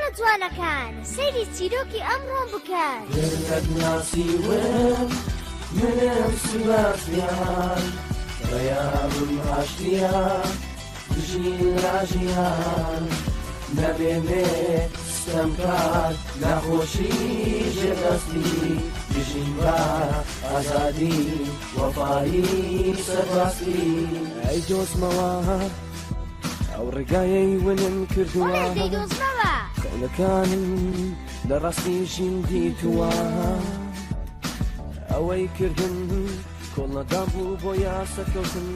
منداڵە جوانەکان سەیری چیرۆکی ئەمڕۆم بکەن. گەر ناسیوم منم سباستیان پەیامم ئاشتیە بژین لە ژیان نەمێنێ ستەمکار ناخۆشی ژێردەستی بژین بە ئازادی وەفایی سەرباستی ئەی دۆزمەوە ئەو ڕێگایەی ونم کردووە بەڵێ دەیدۆزمەوە. خەونەکانم لە ڕاستی ژین دیتووە ئەوەی کردم کۆڵنەدان بوو بۆ یاسەکەوتن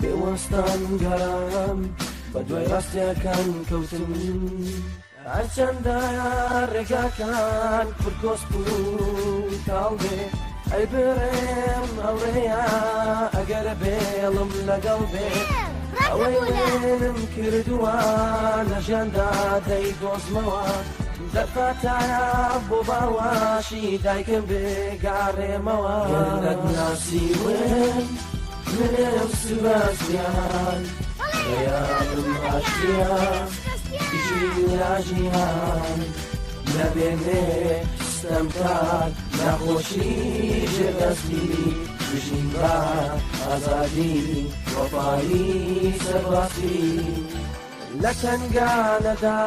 بێوەستان گەڕام بە دوای ڕاستیەکان کەوتن هەرچەندە ڕێگاکان پڕ کۆسپ و تاڵ بێ ئەی بڕێم هاوڕێیە ئەگەر بێڵم لەگەڵ بێ ئەوەی منم کردووە لە ژیاندا دەیدۆزمەوە دەرفەتایە بۆ باوەشی دایکم بگەڕێمەوە نەتناسیون منم سباستیان پەیامم ئاشتیە بژین لە ژیان نەمێنێ ستەمکار ناخۆشی ژێردەستی بژین بە ئازادی وەفایی سەربازی لە تەنگانەدا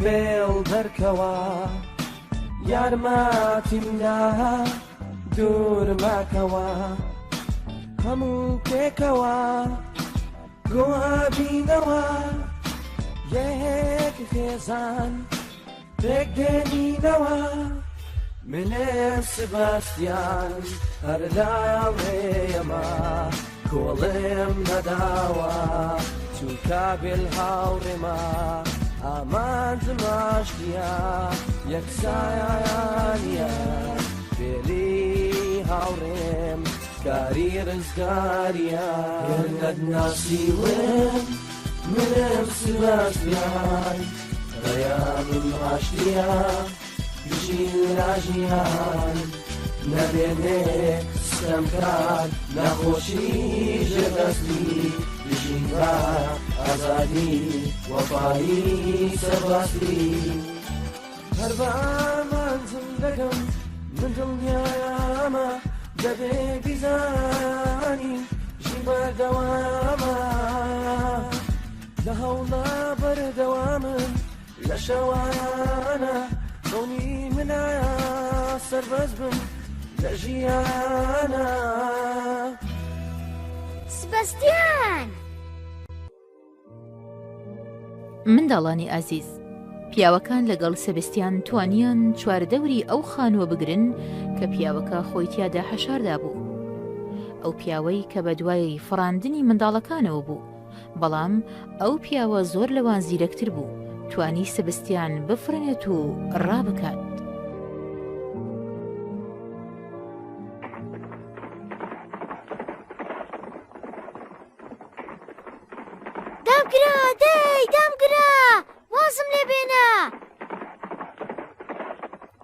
بێڵ دەرکەوە یارمەتیم دا دوور مەکەوە هەموو پێکەوە گۆئەبینەوە یەک خێزان پێک دێنینەوە منم سباستیان هەر لاوێیەمە کۆڵێم نەداوە چونکە بێل هاوڕێمە ئامانجم ئاشتیە یەکسانیە بێلی هاوڕێم کاری ڕزگاریە گەر نەتناسیوم منم سباستیان پەیامم ئاشتیە بژین لە ژیان نەمێنێ ستەمکار ناخۆشی ژێردەستی بژین بە ئازادی وەفایی سەرباستی هەر بە ئامانجم دەگەم من دڵنیامە دەبێ بیزانی ژین بەردەوامە لە هەوڵا بەردەوامم لە شەوانە خەونی منە سەربەست بم لە ژیانە. سباستیان! منداڵانی ئازیز، پیاوەکان لەگەڵ سبستیان توانیان چواردەوری ئەو خانووە بگرن کە پیاوەکە خۆی تیادا حەشاردابوو. ئەو پیاوەی کە بەدوای فڕاندنی منداڵەکانەوە بوو. بەڵام ئەو پیاوە زۆر لەوان زیرەکتر بوو، توانی سبستیان بفڕێنێت و ڕابکات. دامگرە دەی دامگرە وازم لێ بێنە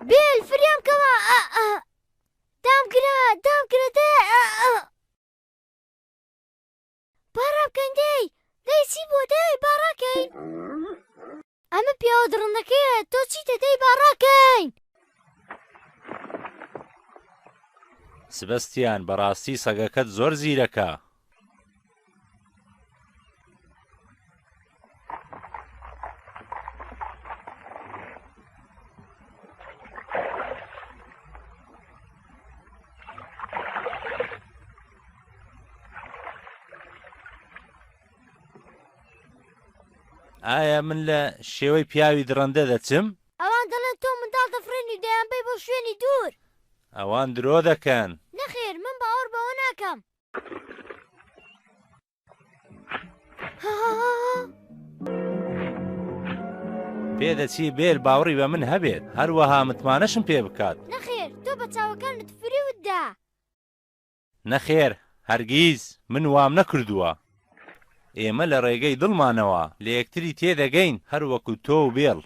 بێل فریام کەوە دامگرە دامگرە دە با ڕابکەین دەی دەی چی بووە دەی با ڕاکەین ئەمە پیاوە دڕندەکەیە تۆ چیتە دەی با ڕاکەین. سبەستیان بەڕاستی سەگەکەت زۆر زیرەکە. ئایا من لە شێوەی پیاوی دڕندە دەچم؟ ئەوان دەڵێن تۆ منداڵ دەفڕێنی و دەیانبەی بۆ شوێنی دوور. ئەوان درۆ دەکەن. نەخێر، من باوەڕ بەوە ناکەم. پێدەچی بێل باوەڕی بە من هەبێت، هەروەها متمانەشم پێ بکات. نەخێر، تۆ بە چاوەکانت فریوت دا. نەخێر، هەرگیز، من وام نەکردووە. ئێمە لە ڕێگەی دڵمانەوە لە یەکتری تێدەگەین، هەر وەکو تۆ و بێڵ.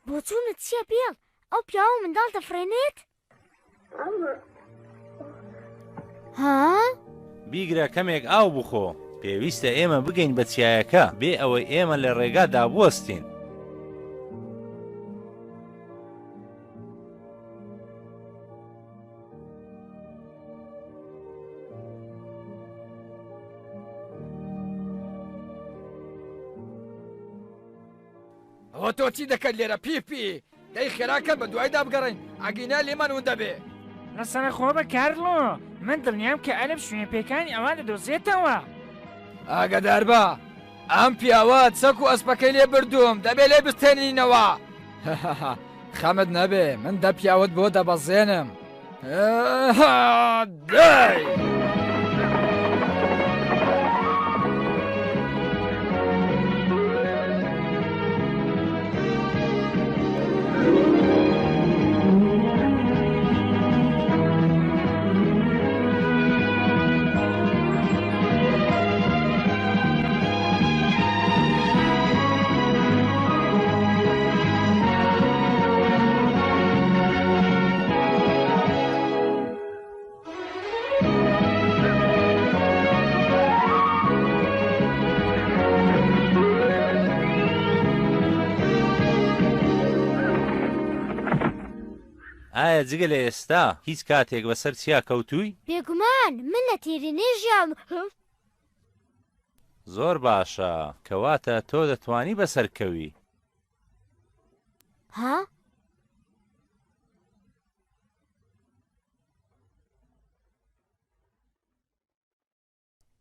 بۆچوونت چییە بێڵ؟ ئەو پیاوە منداڵ دەفڕێنێت؟ ها؟ بیگرە کەمێک ئاو بخۆ. پێویستە ئێمە بگەین بە چیایەکە بێ ئەوەی ئێمە لە ڕێگادا بوەستین. ئەوە تۆ چی دەکەیت لێرە پیپی؟ دەی خێراکە بە دوایدا بگەڕێین ئەگینا لێمان ون دەبێ. لەسەرەخۆ بە کارلۆ، من دڵنیام کە ئەلف شوێن پێکانی ئەوان دەدۆزێتەوە. ئاگاداربە ئەم پیاوە چەک و ئەسپەکەی لێ بردووم دەبێ لێ بستێنینەوە. خەمت نەبێ من دە پیاوت بۆ دەبەزێنم. دەی! ئایا جگە لە ئێستا هیچ کاتێک بەسەر چیا کەوتووی؟ بێگومان من لە تێرینێ ژیاوم. زۆر باشە کەواتە تۆ دەتوانی بەسەرکەوی. ها؟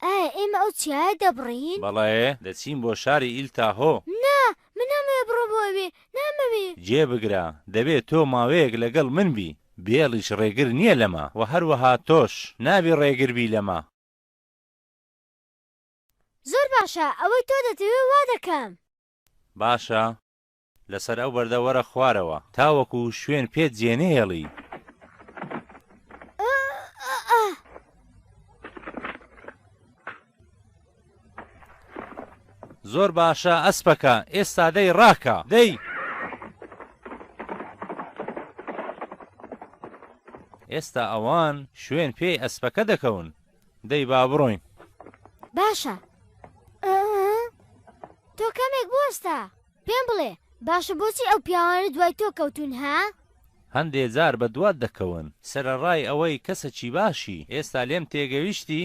ئایا ئێمە ئەو چیایە دەبڕین؟ بەڵێ، دەچین بۆ شاری ئیلتاهۆ. نا، من نامەوێ بڕۆم بۆ ئەوێ، نامەوێ. جێ بگرە، دەبێ تۆ ماوەیەک لەگەڵ من بی. بێڵیش ڕێگر نییە لەمە، وە هەروەها تۆش نابی ڕێگر بی لەمە. زۆر باشە، ئەوەی تۆ دەتەوێ وا دەکەم. باشە، لەسەر ئەو بەردە وەرە خوارەوە تاوەکو شوێن پێت جێنەهێڵی. زۆر باشە ئەسپەکە ئێستا دەی ڕاکە دەی. ئێستا ئەوان شوێن پێی ئەسپەکە دەکەون دەی با بڕۆین. باشە تۆ کەمێک بوەستە پێم بڵێ باشە بۆچی ئەو پیاوانە دوای تۆ کەوتوون ها؟ هەندێ جار بە دوات دەکەون سەرەڕای ئەوەی کەسەکی باشی ئێستا لێم تێگەویشتی؟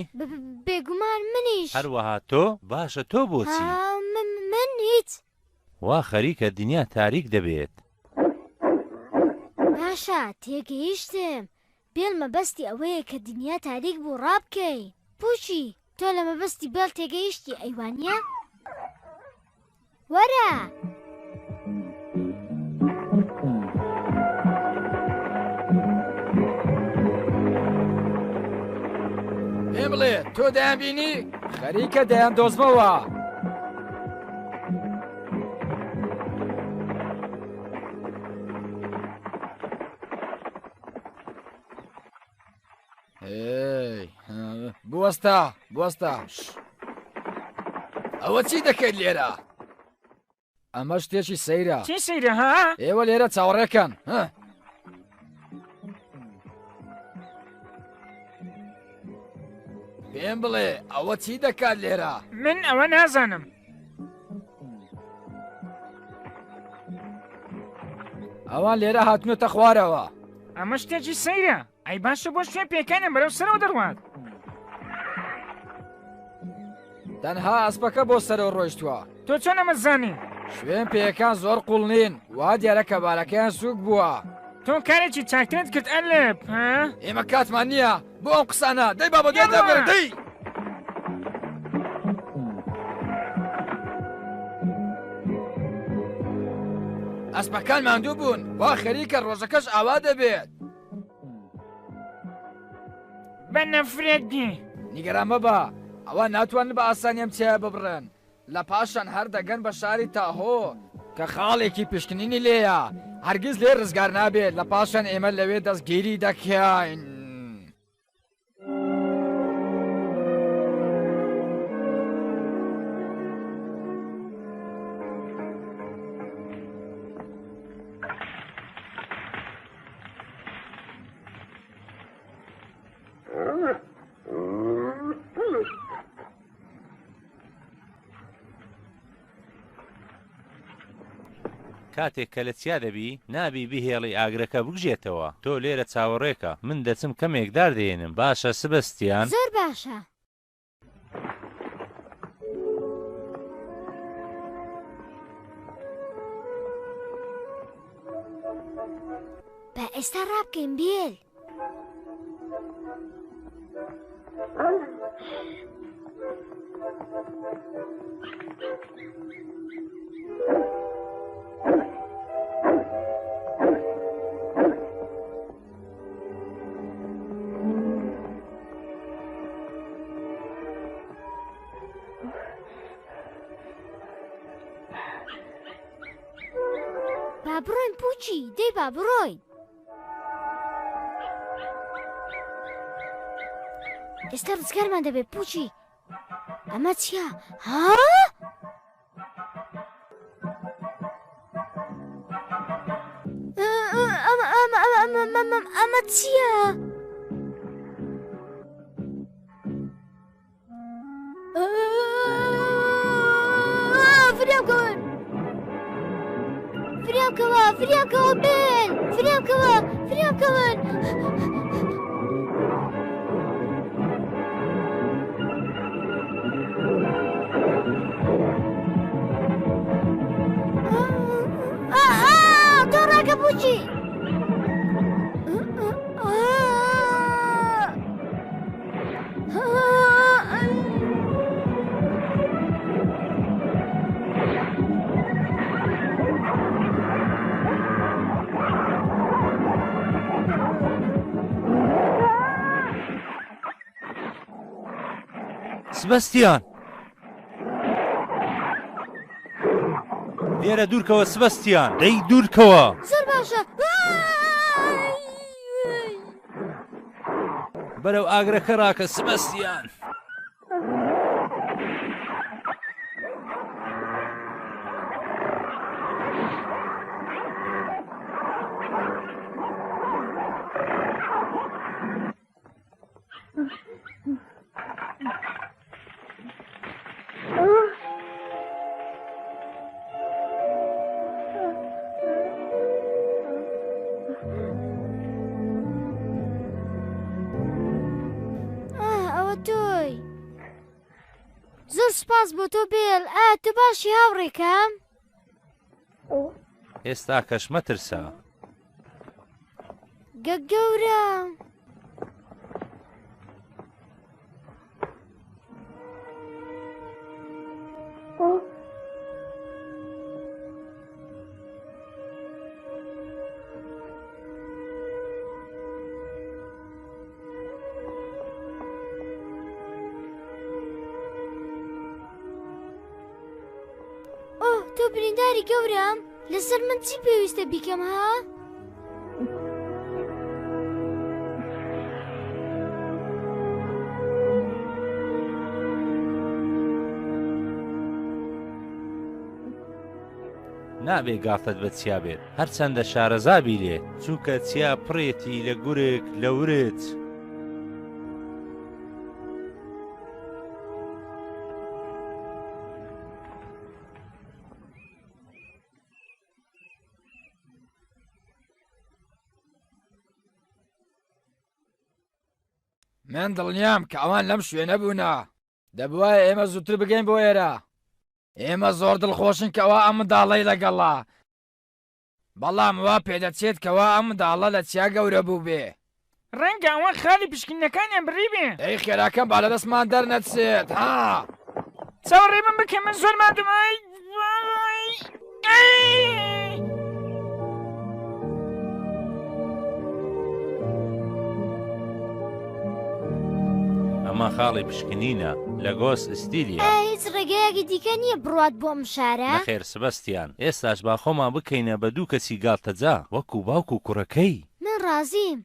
بێگومان منیش. هەروەها تۆ؟ باشە تۆ بۆچی؟ ها من هیچ. وا خەریکە دنیا تاریک دەبێت. باشە تێگەیشتم بێڵ مەبەستی ئەوەیە کە دنیا تاریک بوو ڕابکەی. پوچی تۆ لە مەبەستی بێڵ تێگەیشتی ئەی وانیە؟ وەرە! پێم بڵێ تۆ دەیان بینی؟ خەریکە دەیان دۆزمەوە. بوەستە بوەستە ئەوە چی دەکەیت لێرە؟ ئەمە شتێکی سەیرە چی سەیرە ها؟ ئێوە لێرە چاوەڕێکەن ها؟ پێم بڵێ ئەوە چی دەکات لێرە؟ من ئەوە نازانم. ئەوان لێرە هاتنەتە خوارەوە. ئەمە شتێکی سەیرە ئەی باشە بۆ شوێن پێکانیان بەرەو سەرەوە دەڕوات. تەنها ئەسپەکە بۆ سەرەوە ڕۆیشتووە. تۆ چۆن ئەمەت زانی؟ شوێن پێیەکان زۆر قوڵ نین، وا دیارە کە بارەکەیان سووک بووە. تۆ کارێکی چاکترت کرد ئەلپ، ها؟ ئێمە کاتمان نییە بۆ ئەم قسانە، دەی با بەدوایدا بگەڕێین، دەی! ئەسپەکان ماندوو بوون، وا خەریکە ڕۆژەکەش ئاوا دەبێت. بە نەفرەت بێ. نیگەران مەبە، ئەوان ناتوانن بە ئاسانی ئەم چیایە ببڕن. لە پاشان هەر دەگەن بە شاری تاهۆ کە خاڵێکی پشکنینی لێیە، هەرگیز لێی ڕزگار نابێت، لە پاشان ئێمە لەوێ دەستگیری دەکەین. کاتێک کە لە چیا دەبی، نابی بهێڵی ئاگرەکە بکوژێتەوە. تۆ لێرە چاوەڕێکە، من دەچم کەمێک دار دەهێنم. باشە سبەستیان؟ زۆر باشە. با ئێستا ڕابکەین بێل. با بڕۆین پوچی دەی با بڕۆین. ئێستا ڕزگارمان دەبێت پوچی ئەمە چییە؟ ها؟ ئەمە چییە؟ فریام کەون فریام کەوە فریام کەوە بێن فریام کەوە فریام کەون تۆ ڕاکە بچی سبەستیان لێرە دوورکەوە سبەستیان دەی دوورکەوە زۆر باشە بەرەو ئاگرەکە ڕاکە سبەستیان. ئەوە تۆی زۆر سپاس بۆ تۆ بێل ئا تۆ باشی هاوڕێکەم ئێستا کەش مەترسە. گە گەورە. ئۆه تۆ برینداری گەورەم لەسەر من چی پێویستە بیکەم ها؟ نابێ گاڵتەت بە چیا بێت هەرچەندە شارەزا بی لێ چونکە چیا پڕێتی لە گورگ لە ورچ. من دڵنیام کە ئەوان لەم شوێنە بوونە دەبوایە ئێمە زووتر بگەین بۆ ئێرە ئێمە زۆر دڵخۆشن کەوا ئەم منداڵەی لەگەڵە بەڵام وا پێدەچێت کەوا ئەم منداڵە لە چیا گەورە بووبێ. ڕەنگە ئەوان خاڵی پشکنینەکانیان بڕیبێ. دەی خێراکەم با لەدەستمان دەرنەچێت ها. چاوەڕێی من بکە من زۆر ماندووم ئای وای ئای. ئەمە خاڵی پشکنینە لە گۆس ئیستیلیا. ئایا هیچ ڕێگایەکی دیکە نییە بڕوات بۆ ئەم شارە؟ نەخێر سبەستیان، ئێستاش با خۆمان بکەینە بە دوو کەسی گاڵتەجا، وەکو باوک و کوڕەکەی. من ڕازیم.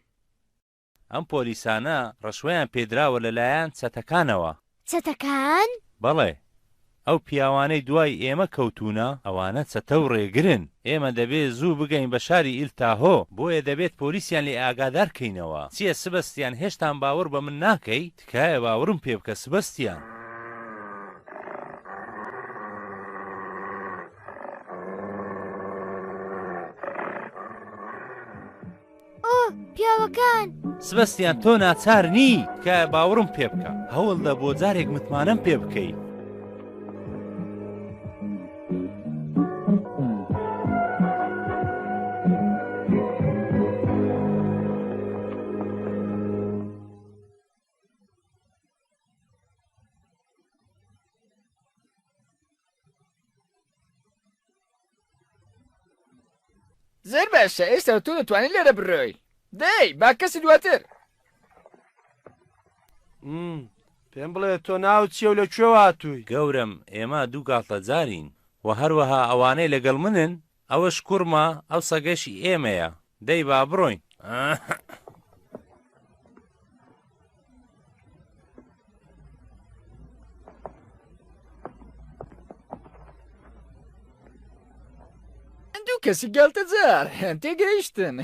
ئەم پۆلیسانە ڕەشوەیان پێدراوە لەلایەن چەتەکانەوە. چەتەکان؟ بەڵێ، ئەو پیاوانەی دوای ئێمە کەوتوونە، ئەوانە چەتە و ڕێگرن. ئێمە دەبێت زوو بگەین بە شاری ئیلتاهۆ، بۆیە دەبێت پۆلیسیان لێ ئاگادار کەینەوە. چییە سبەستیان هێشتان باوەڕ بە من ناکەی؟ تکایە باوەڕم پێ بکە سبەستیان. پیاوەکان. سبەستیان تۆ ناچار نی تکایە باوڕم پێ بکە هەوڵدە بۆ جارێک متمانەم پێ بکەی. زۆر باشە ئێستا تۆ دەتوانیت لێرە بڕۆی دەی با کەسی دواتر پێم بڵێ تۆ ناو چیە و لە کوێ هاتووی؟ گەورەم ئێمە دوو گاڵتەجارین و هەروەها ئەوانەی لەگەڵ منن ئەوەش کوڕمە ئەو سەگەشی ئێمەیە دەی با بڕۆین. دوو کەسی گەڵتەجار تێگەیشتم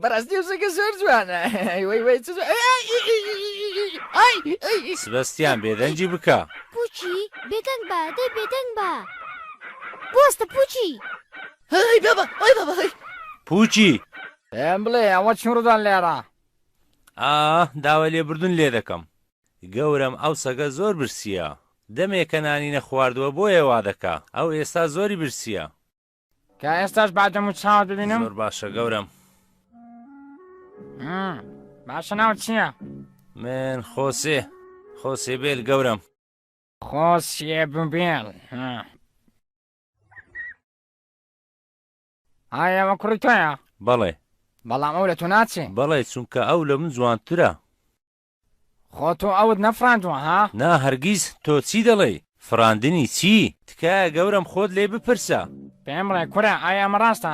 بەڕاستی ئەو سەگە زۆر جوانە وەی وەی چ ئای سبەستیان بێدەنگی بکە. پوچی بێدەنگ بە دەی بێدەنگ بە بوەستە پوچی. هەی بابا ئای بابا هەی. پوچی. پێم بڵێ ئەوە چی ڕوودان لێرە؟ ئاه داوای لێبوردن لێ دەکەم گەورەم ئەو سەگە زۆر برسیە دەمێکە نانی نەخواردوە بۆیە وا دەکا ئەو ئێستا زۆری برسیە. کە ئێستاش با دەم و چاوت ببینم. زۆر باشە گەورەم. باشە ناوت چییە؟ من خۆسێ خۆسێ بێل گەورەم. خۆسێ بێل. ئایا ئەوە کوڕی تۆیە؟ بەڵێ. بەڵام ئەو لە تۆ ناچێ. بەڵێ چونکە ئەو لە من جوانترە. خۆ تۆ ئەوت نەفڕاندووە ها؟ نا هەرگیز، تۆ چی دەڵێی؟ فڕاندنی چی؟ تکایە گەورەم خۆت لێی بپرسە. پێم بڵێ کورە ئایا ئەمە ڕاستە؟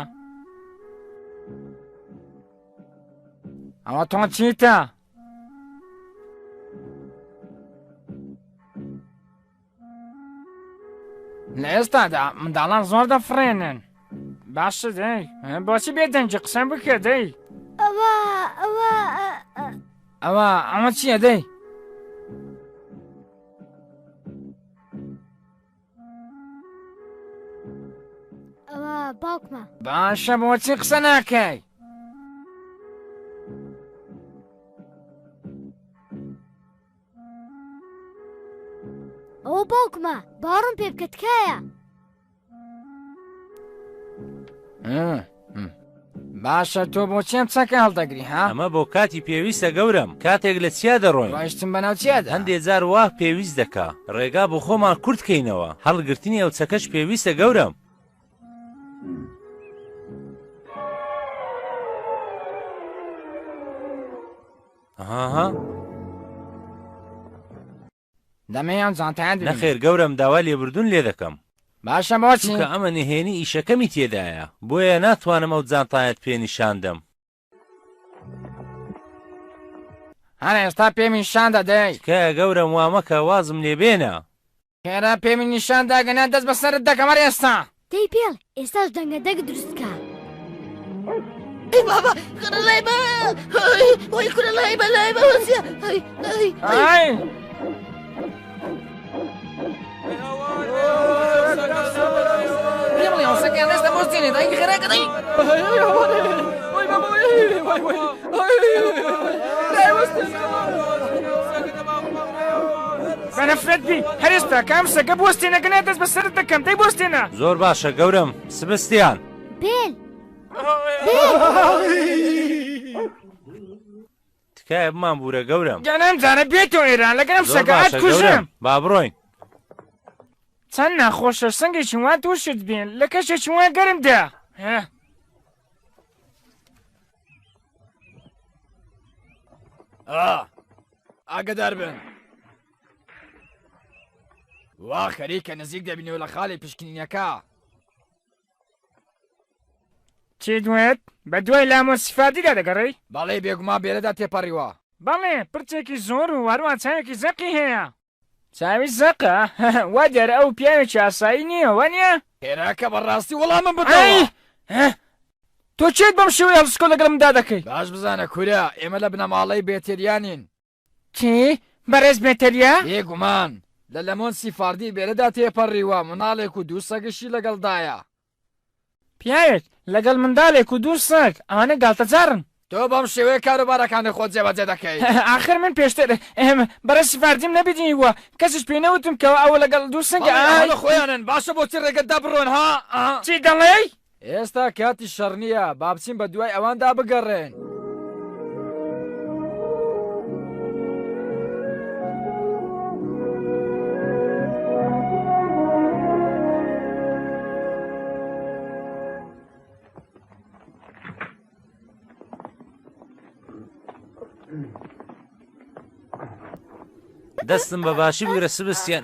ئەوە تۆ چیتە؟ لە ئێستادا منداڵان زۆر دەفڕێنن باشە دەی بۆچی بێدەنگی قسە بکە دەی ئەوە ئەوە ئەوە ئەمە چییە دەی ئەوە باوکمە باشە بۆچی قسە ناکەی ئەوە باوکمە باوەڕم پێ بکە تکایە. باشە تۆ بۆچی ئەم چەکە هەڵدەگری ها؟ ئەمە بۆ کاتی پێویستە گەورەم کاتێک لە چیا دەڕۆین. ڕۆیشتن بەناو چیادا؟ هەندێ جار وا پێویست دەکا ڕێگا بۆ خۆمان کورت کەینەوە هەڵگرتنی ئەو چەکەش پێویستە گەورەم. ئەها. دەمەوێ ئەم جانتایەت ببینم. نەخێر گەورەم داوای لێبوردن لێ دەکەم. باشە بۆچی؟ چونکە ئەمە نهێنی ئیشەکەمی تێدایە بۆیە ناتوانم ئەو جانتایەت پێ نیشان دەم. هەر ئێستا پێمی نیشان دەدەی. تکایە گەورەم وا مەکە وازم لێ بێنە. خێرا پێمی نیشان دە گەنا دەست بەسەرت دەکەم هەر ئێستا. دەی پێڵ ئێستاش دەنگە دەنگ دروست بکە. ئەی بابا کورە لای بە هەی وەی کورە لای بە لای بە وەسیە هەی هەی ئای پێم بڵێ ئەو سەگیان ئێستا بۆ دێنێ دایکی خێرا کە دەی بە نەفرەت بی هەر ئێستا کام سەگە بوەستێنە گەنا دەست بەسەرت دەکەم دەی بوەستێنە. زۆر باشە گەورەم سبستیان. بێل تکایە بمان بورە گەورەم. گەنا ئەم جارە بێتەوە ئێران لەگەر ئەم زۆر سەگە باشە ئەتکوژم. گەورەم با بڕۆین. چەند ناخۆشە سنگێکی وا تووشت بێ لە کەشێکی وا گەرمدا. هه. ئا ئاگدار بن وا خەریکە نزیک دەبینەوە لە خاڵی پشکنینەکە. چیت وت؟ بە دوای لامۆ سیفاردیدا دەگەڕێی؟ بەڵێ بێگومان بێرەدا تێپەڕیوە. بەڵێ، پرچێکی زۆر و هەروەها چاوێکی زەقی هەیە. چاوی زەقە؟ وا دیارە ئەو پیاوێکی ئاسایی نییە، وانییە؟ خێراکە بەڕاستی وەڵامم بدەوە. ئەی! تۆ کێیت بەم شێوەیە هەڵسکۆ لەگەڵ مندا دەکەی؟ باش بزانە کورە، ئێمە لە بنەماڵەی بێتێریانین. چی؟ بەڕێز بێتەریا؟ بێگومان، لە لەمۆن سیفاردی بێرەدا تێپەڕیوە، منداڵێک و دوو سەگیشی لەگەڵدایە. پیاوێک لەگەڵ منداڵێک و دوو سەگ، ئەوانە گاڵتەجاڕن. تۆ بەم شێوەیە کاروبارەکانی خۆت جێبەجێ دەکەی؟ ئاخر من پێشتر ئێم بەڕێز سیفاردیم نەبینیوە، کەسیش پێی نەوتم کەوا ئەوە لەگەڵ دوو سنگە. بەڵێ ئەوە لە خۆیانن، باشە بۆچی ڕێگەت دا بڕۆن ها؟ چی دەڵێی؟ ئێستا کاتی شەڕ نییە، با بچین بە دوای ئەواندا بگەڕێین. دەستم بە باشی بگرە سبستیان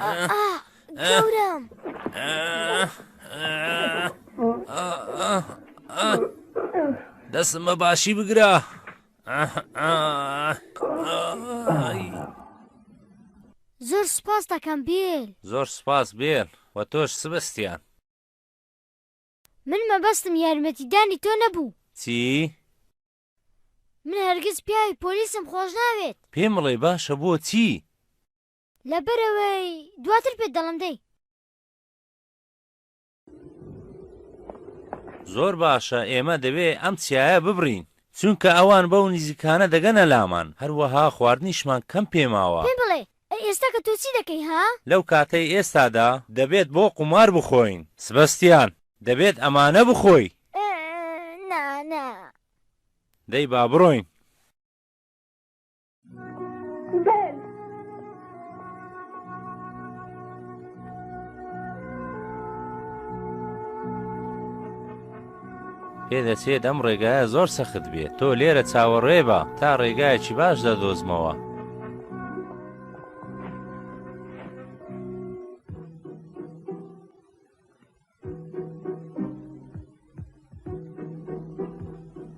گەورەم دەستم بە باشی بگرە زۆر سپاس دەکەم بێل زۆر سپاس بێل و تۆش سبستیان من مەبەستم یارمەتیدانی تۆ نەبوو. چی؟ من هەرگیز پیاوی پۆلیسم خۆش ناوێت. پێم بڵێ باشە بۆ چی؟ لەبەرئەوەی دواتر پێت دەڵێم دەی. زۆر باشە ئێمە دەبێ ئەم چیایە ببڕین چونکە ئەوان بەو نزیکانە دەگەنە لامان هەروەها خواردنیشمان کەم پێ ماوە. پێم بڵێ ئەی ئێستا کە تۆ چی دەکەی ها؟ لەو کاتەی ئێستادا دەبێت بۆ قومار بخۆین سبەستیان دەبێت ئەمانە بخۆی. نا نا. دەی با بڕۆین. پێدەچێت ئەم ڕێگایە زۆر سەخت بێت تۆ لێرە چاوەڕێ بە تا ڕێگایەکی باش دەدۆزمەوە.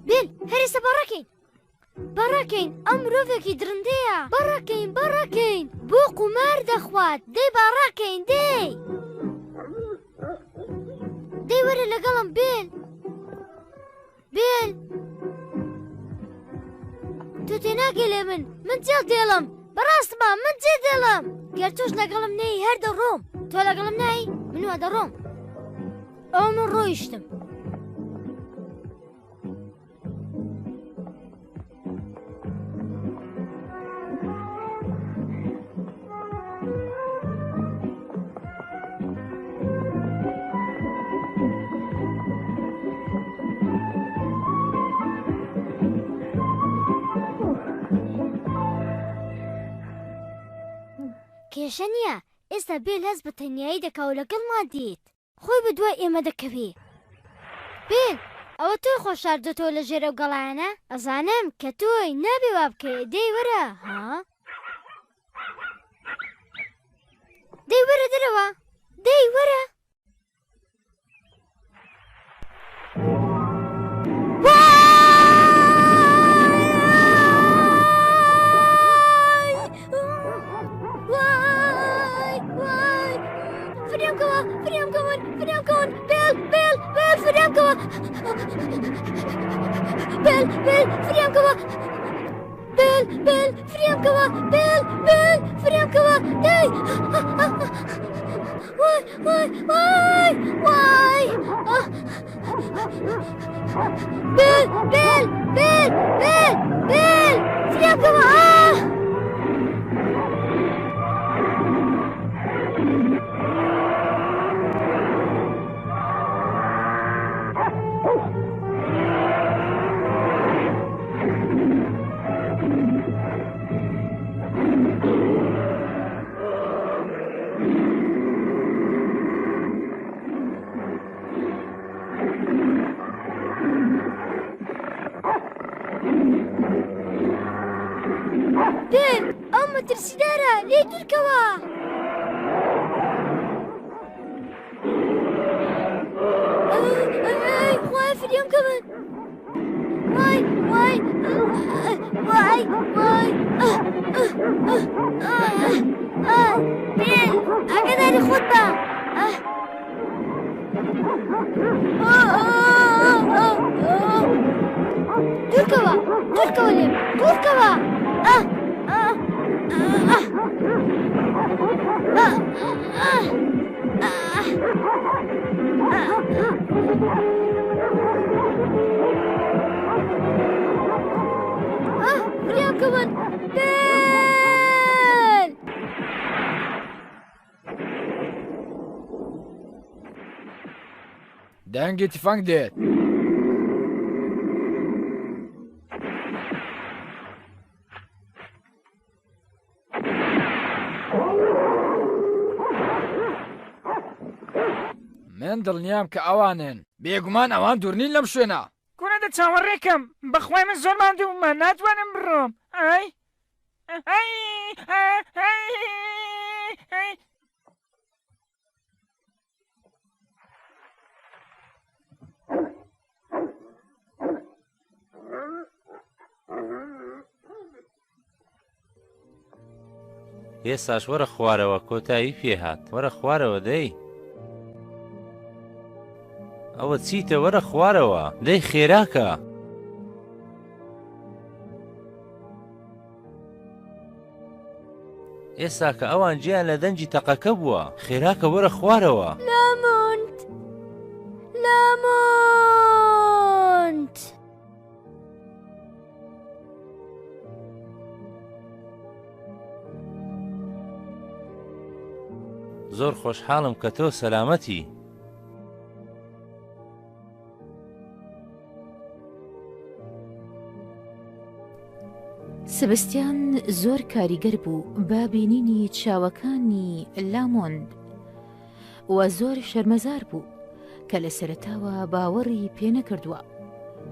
بێن هەرێسە بەڕەکەین بەڕەکەین ئەم مرۆڤێکی درندەیە بەڕەکەین بەڕەکەین بۆ قومار دەخوات دەی باڕاکەین دەی دەی وەرە لەگەڵم بێن بێل تۆ تێناگەی لێ من من جێڵ دێڵم بەڕاستمە من جێ دێڵم گەر تۆش لەگەڵم نەی هەر دەڕۆم تۆ لەگەڵم نای من وا دەڕۆم ئەو من ڕۆیشتم کێشە نییە ئێستا بێل هەست بە تەنیایی دەکا و لەگەڵمان دێت خۆی بە دوای ئێمە دەکەوێ. بێل، ئەوە تۆی خۆ شاردۆتەوە لە ژێر ئەو گەڵایانە؟ ئەزانم کە تۆی، نابێ وا بکەی، دەی وەرە، ها؟ دەی وەرە دەرەوە، دەی وەرە. فریام کەوە فریام کەون فریام کەون بێل بێل بێل فریام کەوە بێل بێل فریام کەوە بێل بێل فریام کەوە بێل بێل فریام کەوە دەی وای وای وای وای بێل بێل بێل بێل بێل فریام کەوە ئاه بێن ئەو مەترسیدارە لێی دوورکەوە. خوایە فریام کەون وای وای وای وای بێن ئاگاداری خۆت بە. دوورکەوە دوورکەوە لێم دوورکەوە فریام کەون بێل! دەنگی تفەنگ دێت. من دڵنیام کە ئەوانن. بێگومان ئەوان دوور نین لەم شوێنە. کورە دە چاوەڕێکەم بەخوای من زۆر ماندوومە ناتوانم بڕۆم ئای ئای ئای ئێستاش وەرە خوارەوە کۆتایی پێهات وەرە خوارەوە دەی ئەوە چیتە وەرە خوارەوە دەی خێراکە. ئێستا کە ئەوان گیان لە دەنگی تەقەکە بووە خێراکە وەرە خوارەوە. لامۆنت لامۆنت. زۆر خۆشحاڵم کە تۆ سەلامەتی. سبستیان زۆر کاریگەر بوو بە بینینی چاوەکانی لامۆند و زۆر شەرمەزار بوو کە لە سەرەتاوە باوەڕی پێنەکردووە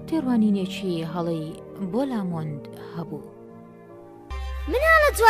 تێڕوانینێکی هەڵەی بۆ لامۆند هەبوو. مناڵە جوان.